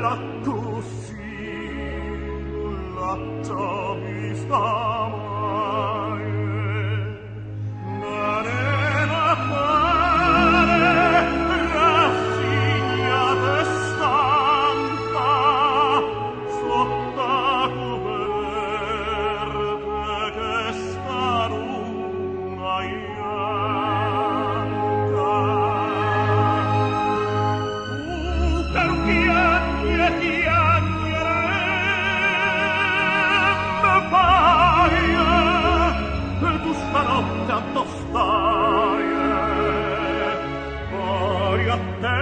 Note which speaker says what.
Speaker 1: Bella accussì nun l'aggio vista maje. N'anema pare rassignata e stanca sott' 'a cuperta 'e chesta luna janca. Tu che nun chiagne chiagnere me faje, tu stanotte addò staje? Pare a te.